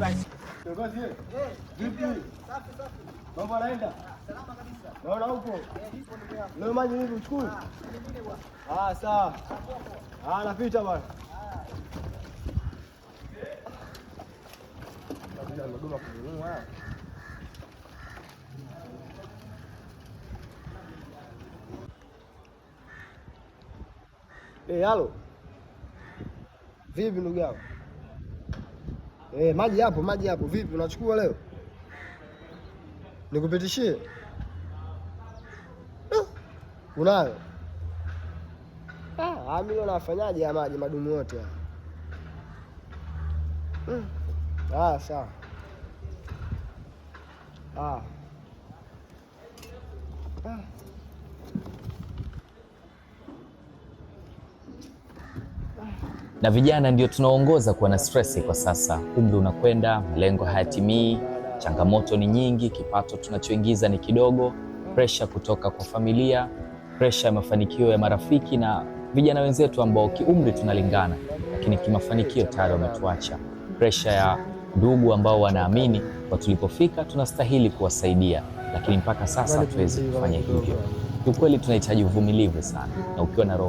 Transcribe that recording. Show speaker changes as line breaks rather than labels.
Basi.
Kiongozi, vipi?
Safi safi.
Mambo yanaenda?
Salama kabisa.
Naona upo.
Nipo ndugu yangu.
Leo maji vipi uchukui?
Vile bwana.
Ah, sawa. Ah, napita bwana. Nimegoma kununua. Eh, halo. Vipi ndugu yangu? Eh, maji yapo, maji yapo. Vipi unachukua leo? Nikupitishie? Eh, unayo? Ah, mimi nafanyaje ya maji madumu yote haya? Ah, sawa. Ah. Ah.
Na vijana ndio tunaongoza kuwa na stress kwa sasa. Umri unakwenda, malengo hayatimii, changamoto ni nyingi, kipato tunachoingiza ni kidogo, presha kutoka kwa familia, presha ya mafanikio ya marafiki na vijana wenzetu ambao kiumri tunalingana, lakini kimafanikio tayari wametuacha, presha ya ndugu ambao wanaamini kwa tulipofika tunastahili kuwasaidia, lakini mpaka sasa hatuwezi kufanya hivyo. Kiukweli tunahitaji uvumilivu sana, na ukiwa na roho